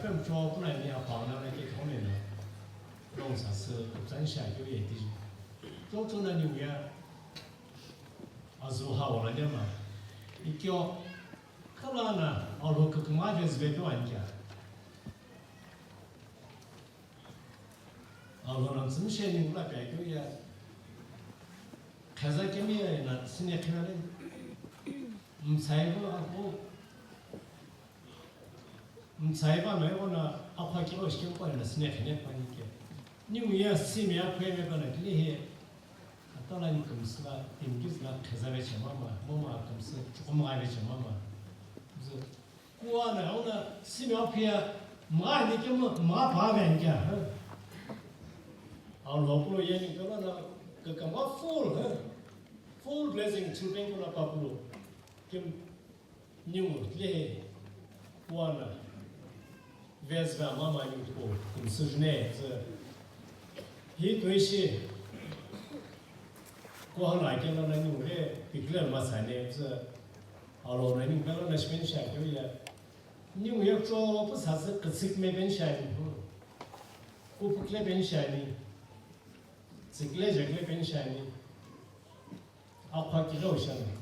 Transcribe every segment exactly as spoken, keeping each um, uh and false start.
Pemcho puna ni apau na na ke thome na. Long sa se kupsan sha kyo ye ti. Cho cho na ni ya. Azu ha wala nyama. Ikyo. Kala na, alo kakama ke zve kyo an kya. Alo na tsum she ni la kya kyo ya. Kaza kemi ya na sine kina le. Mtsai ko ako. Mtsai ba me ona akwa kiro shike kwa na sine khene kwa ni ke. Ni mu ya si me akwe me ba na kile he. Atala ni kumsla, timkis la kheza ve chama ma, mo ma kumsla, chukum ga ve chama ma. Zo. Kuwa na ona si me akwe ya, ma ni ke mo, ma ba ve ni ke, ha? Au lo pro ye ni ke na, ka ka ma full, ha? Full blessing, children ko na pa pro. Kim Ningu le wana vezva mama ni ko kumsujne ze. Hi toishi ko hala ke na ningu le declare masane ze. Alo na ningu na shipen sha kyo ya. Ningu ya cho pu sa se kitsik me ben sha ni. Ku pu kle ben sha ni. Tsikle je kle ben sha ni. Akwa kighe ushana.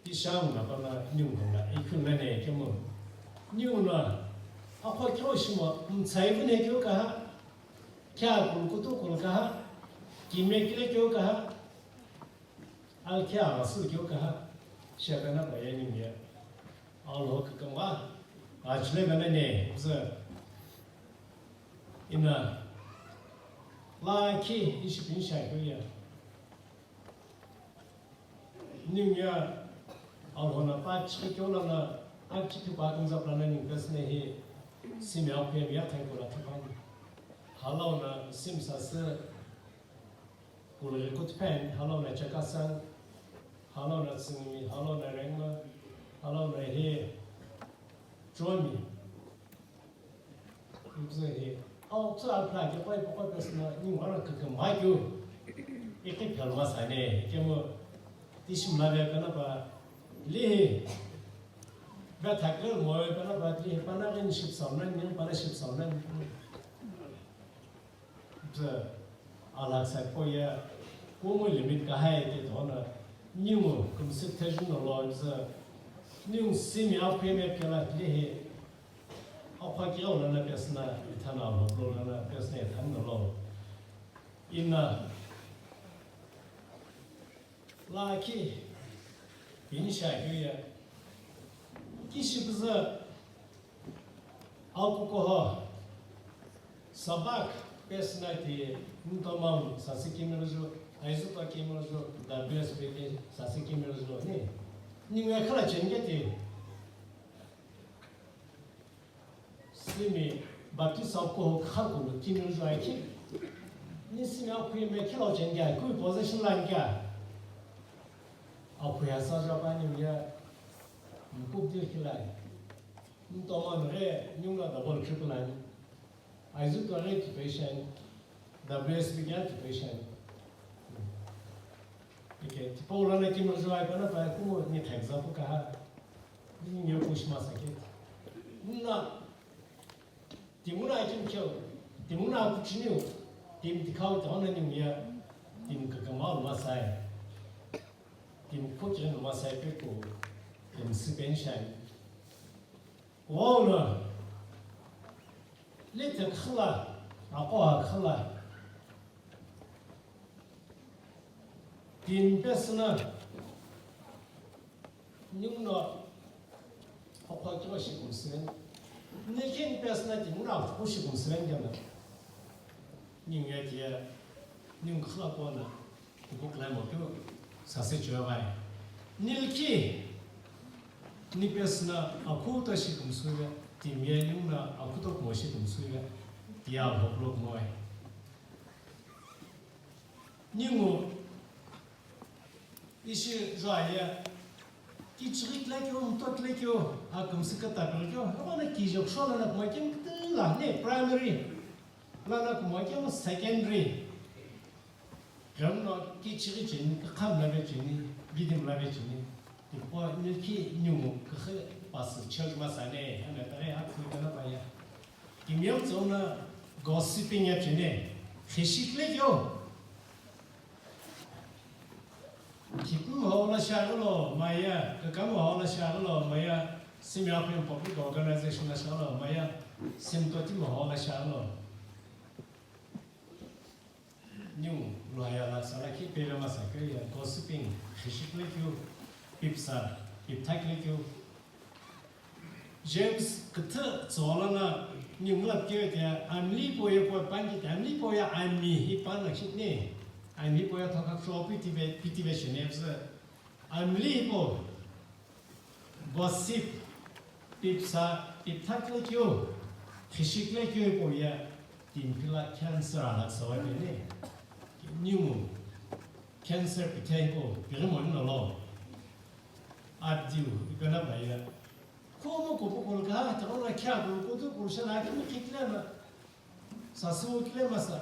Ti shang na bana niu na ikhu na ne kemo. Niu na akwa kighe ushima mtsai vune kyo kaha. Kya kul kutu kul kaha. Kime kile kyo kaha. Al kya asu kyo kaha. Shakana bayani miya. Alo kakama. Achle bana ne. Uza. Ina lakhi ishi pinsha kyo ya. Niu ya alhona pa chiki kyo lana, pa chiki pa kumza plana niu kasne hi simi akhuya miya thai kola thapani. Halauna sim sase kulghi kutphen, halauna chakasang, halauna tsingmi, halauna rengma, halauna hi chomi. Mzü hi, au tsü alpha ke koi pokoi pesna, ni ngara kakam hai kyu. Iki phelma sane, kemo tishim la ve kana pa, li hi, ve thakre mo ve kana pa, li hi, pana rin ship sauna, ni pana ship sauna. Pü alhaksa koye kumu limit kahai ke thona ningu kumsü thejun lo pü ningu simi aphe me kela lehi akha ke ona na pesna ithana lo lo na pesna ithana lo ina. Lakhi, bini shakeu ye. Kishi püzü, akukuho, sabak, pesna ti, ntomam, sasi kimiroju, aizupa kimiroju, W S B K, sasi kimiroju, ni, ni ngekhala chengeti. Simi Baptist of Kohok Khaku lo kimiroju akhi. Ni simi akhuye me khilo chengya, kui position lan kya. Akhuya sa japa ni ya. Mkuk dir khilai. Ntomam re, nyungla double triple line. Aizu to re ki patient. W S B kya ki patient. Ike, tipo ulana kimiroju ai pana pa kumo ni example kaha. Ni nyo push masakit. Na, timuna akim kyo, timuna kuchiniu, tim tikau tona ni mia, tim kakamau masai. Tim kokin masai peko, tim sipen shai. Wow na, lite khala, ako khala. Timi pesü na ningu no akhuakeu shi kumsüveni. Nilkhi ni pesü na timi no akhuakeu shi kumsüveni kena. Ningu ye tiye, ningu khala kuana, ipu kulaimo keu sase chue vai. Nilkhi ni pesü na akhuto shi kumsüve, timi ye ningu no akhuto kumo shi kumsüve, tiye akhuakeu kumo vai. Ningu ishi juaye kichighi kile keu, mto kile keu, akümsü kütapeghi keu, eno na kijo kusho lono kumo kemu kütüla, ne primary, lono kumo kemu secondary. Kemu no kichighi cheni, kükham lave cheni, bidim lave cheni, tipau nilkhi ningu küxü Pasü church masane, ana tare akhu kana paya. Kimyam tsona gossiping ya chene. Khishikle kyo. Kipu hola shagalo maya, kakam hola shagalo maya, simi apem public organization la shagalo maya, sim toti hola shagalo. Niu loya la sala ki pela masa ke ya gossiping, khishikle kyo, pipsa, pipthakle kyo. James kuthu tsola na niu mla ke ya amli po ya po pangi amli po ya ami hi pana chitne. Ami po ya thoka shopi tive pitive shene amli po. Gossip, pipsa, pipthakle kyo, khishikle kyo hipau ye, timi phila cancer ala tsawa kene. Niu cancer pithe hipau, pighi moni nolo. Abdiu, ipena baya. Komo kopo kolka, tao na kya kulu kutu kulu shala kimi kitlema. Sasü kile masa.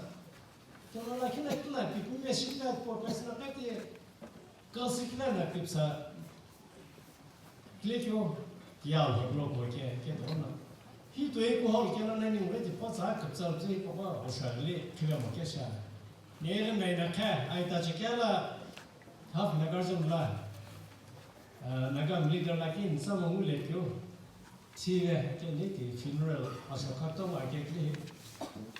Tolo lakhi na kila pipi me shikla po pesna kati. Kasi kila na pipsa. Kile kyo. Ya lo lo ko ke ke dona. Hi to e ko hol ke na ni ngwe ti po sa kapsa ti ko ba o sha le kila mo ke sha. Ne re me na ka ai ta che ke la. Half Nagarjun la. Naga leader la ki insa mo ngule kyo. Thive kele ki funeral asho khartomo akekele hi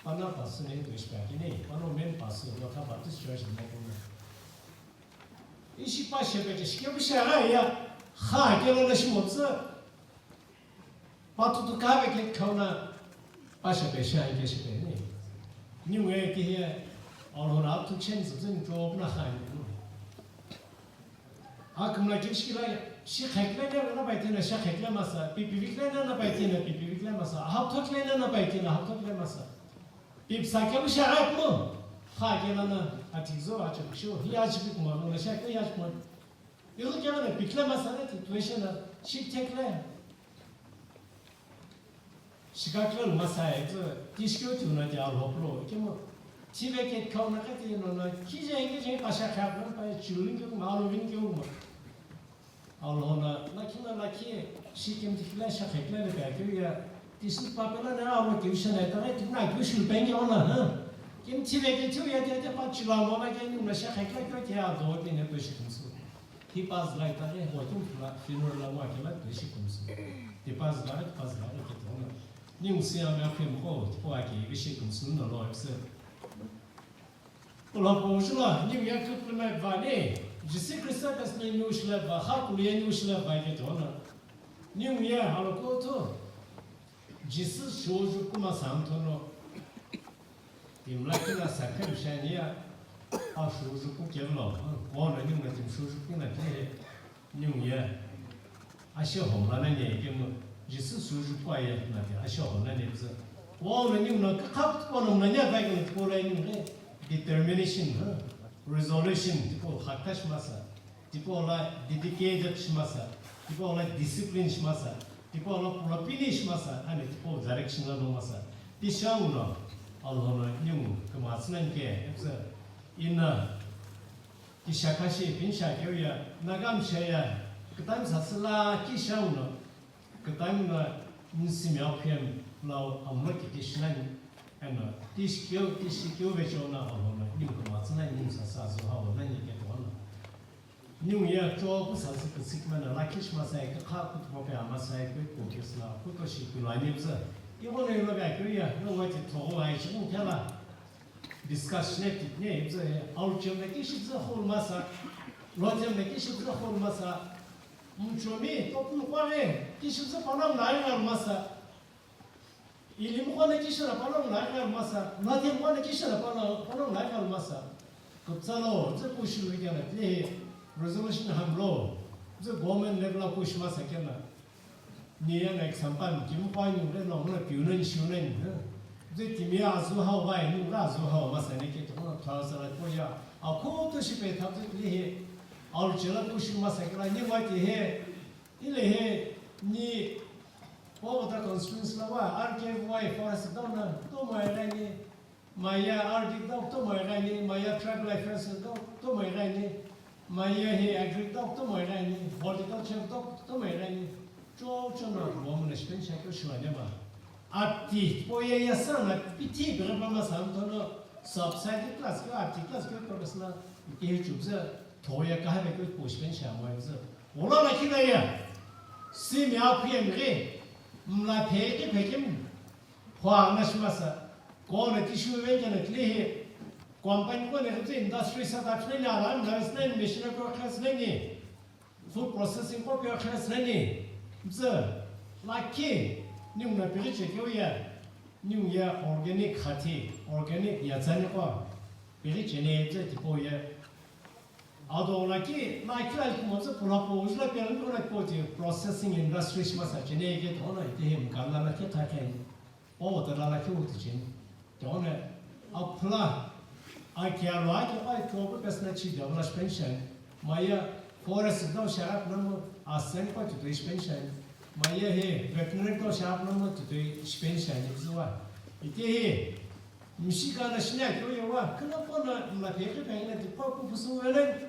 pana pasü ne tuishipakini, pano main pasü Lotha Baptist Church Mokuna. Ishi pashepe ke shikepu shagha ya, kha kelo na shimotsu, patutu kave ke khauna pashepe shagha ke shepe ni. Niu nge ke he, alhona atu chen zubzin kyo na kha ni. Akümla kishkila, shi khekle ne na bai tina, shi khekle masa, pipi vikle ne na bai tina, pipi vikle masa, hap thokle ne na bai tina, hap thokle masa. Pip sa ke sha ai mo. Kha ke na na, ati zo a chuk shu, hi a chuk mo, na sha ke ya mo. Yo ke na pikle masa ne ti tuisha na, shi khekle. Shikaklo masa etsu, tishkyo tuna ti alhoklo, kemo, tive ke khauna ka ti no na, kije kije pasha khapna pa chulin ke ma lo vin ke ma. Alhona, lakhi na lakhi, shikim tikla sha khekla le ka ke ya, tisu papela na alo ke sha na ta ke na ke shu penge ona, ha. Kim tive ke chu ya te te pa chula mo na ke nu na sha khekla ke ya do te ne to shikim su. Hi paz lai ta ke ho tum funeral la wa ke la to shikim su. Ti paz la, ti paz la ke to na. Niu si a mea khuimqo, tipau aki ivi shi kumsü no lo ipsü. Pulo pau shilo, niu ye kuklu me vani, Jisü Khrista pesne niu shile va, kha kulu ye niu shile va ke tona. Niu ye halo ko to, Jisü shuju kuma santono. Timla kina sakhe mshani ya, a shuju ku kevlo, kona niu na tim shuju kina kire. Niu ye, ashe hom la nani ye kemu, Jisü shuju pa ye na ti ashe hom nani biza. Wa na niu na kakap ko na nani ya bai ko ko la niu le determination, ha, resolution, tipo khakash masa, tipo la dedicated shmasa, tipo la discipline shmasa, tipo la propini shmasa, ani tipo direction la no masa. Ti shau no, Allah na niu kama tsnan ke, biza, ina, Ki shaka shi, pin shakeu ya, Nagam shaya, kitaim sasila ki shauno, kitaim na nisimi aphem lau amlo ki kishnani, eno, tishkeu, tishkeu vechona alona, nim kumatsina, nim sasa zuha ona, ni ketona. Nim ya cho ku sasi kusikmana, la kishma sai, kakha kutmope ama sai, kwe kukisla, kuto shi kulani bza. Ibo no ilo ga keu ya, no wati togo ai shi, kela. Discuss ne titne ibze, aulchem ne kishi bze khul masa, lochem ne kishi bze khul masa, mchomi topun kware kishi bze panam lai ngal masa, ilim khone kishi na panam lai ngal masa, lochem khone kishi na panam, panam lai ngal masa. Kupsalo, bze kushi lu kena, tle resolution hamlo, bze government level la kushi masa kena. Ni ya na example, kim pa ni ure no na piu na ni shiu na ni. Ze timi ya azu hao vai ni ura azu hao masa ne ke to na tha sa la ko ya. A ko to shi pe tha ni he. Al chela ko shi masa ke la ni wa ti he. Ile he ni po ta constituency la wa R K Y forest down na to mai ra ni. Maya Arctic dog to mai gani, Maya Tribal Affairs dog to mai gani, Maya he Agri dog to mai gani, Horticulture dog to mai gani. Chocho no woman expansion keu shiwani ma. Apti, poye yasa na piti bere mama santo no subside class keu, apti class keu professional ke chup za thoya ka ha keu push pen sha mo za. Ola la kina ya. Si mi apu ye mi. Mla phe ke phe ke. Hwa na shima sa. Ko na tishu ve ke na kli he. Company ko ne industry sa ta khle na la na machine ko khle ni. Food processing ko keu khasü nani, mtsü, lakhi, ningu na pighi chekeu ye, ningu ye organic khathi, organic yatsani ko, pighi chene mtsü tipau ye. Ado lakhi, lakhi lakhi mo mtsü pula po, ujula pe lakhi lakhi po ti processing industry shima sa chene ye ke thona ite he mkala lakhi kha khe. O tala lakhi uti cheni. Tone, aphla, akia lo ake pa ko ko pesna chi develop pension. Maya forest dau sharap namu asen pa tu pension. Maya he veterinary dau sharap namu tu pension ni zuwa. Ite he, mishika na shinya kyo yawa, kana pona mla peke peke na tipa ku pusu wele.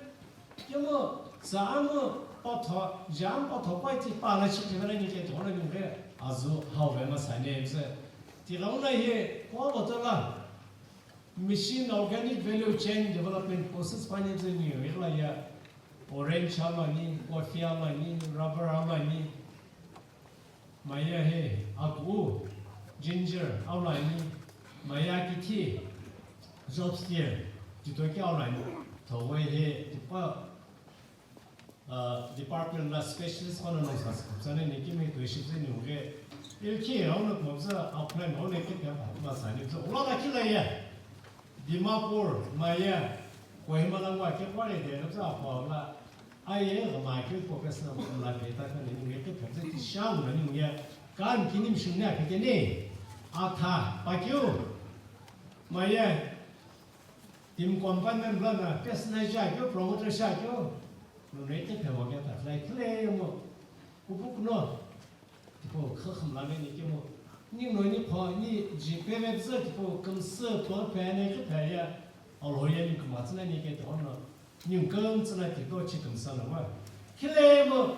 Kemu, sa amu, patho, jam patho, pai ti pala chi kivela ni ke thona ni ke, azu, hau ve ma sa ne mse. Ti gauna he, kwa botala, machine organic value chain development process finance ni yo, ila ya, orange ama ni, coffee ama ni, rubber ama ni, Maya he aku, ginger, aulani, maya kithi, job steer, titoki aulani, thogoi he, tipa, uh, department la specialist kono no sa sa, sa ne ne kimi to shi ni uge, ilki auna ko sa apply no ne ke ka ma sa ni so, ula la kila ya, Dimapur, maya, Kohima la ngwa ke kware de, sa pa la, Aye, gama keu focus na mla pe ta khan ni nge ke phetse ti shang na ni nge kan kini mshung na ke ne. Atha, pa keu. Maye, team component bla na, pes na ja keu, promoter sha keu. No ne te pe wa ke ta, like, le mo. Kupuk no. Tipo, kha khamla ve ni kemo, ni no ni pho, ni ji pe ve zü, tipo, kümsü pho pe ne ke pe ya, alo ye ni kma tsüna ni ke to no, ni küm tsüna ti to chi kümsü na wa. Khile mo,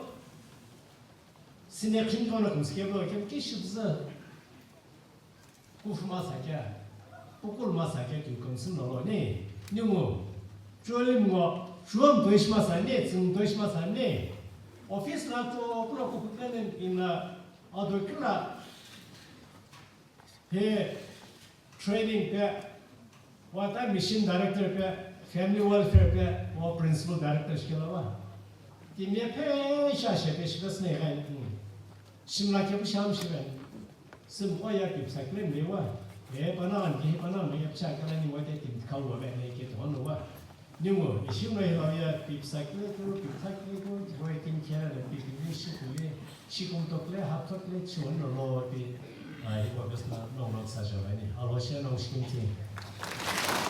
sine khin to no kümsü ke bo, ke ki shi zü. Kufuma sakya, pukul ma sakya keu kümsü nolo ni, ningu, chulim ngo, chuam toishima sa ni, tsing toishima sa ni, office la to, kula kukukanen ina, ado kula, he, training pe, wata mission director pe, family welfare pe, wa principal director shikela wa. Timye pe, sha she pe, shi pe sne gai, shimla ke pu sham shi gai. Sümqo ya pipsa kile mle wa, e, pana an ki, pana me ya psa kala ni wa te tim kau wa me ke to no wa. Ni wo, ishi no ya pipsa kile ko, pipsa kile ko, wo e tim kela le pi pi shi kule, shi kum to kle, hap to kle, chi won no lo pi, a, i ko bes na no no sa ja ni. Alo she no shi kin ti.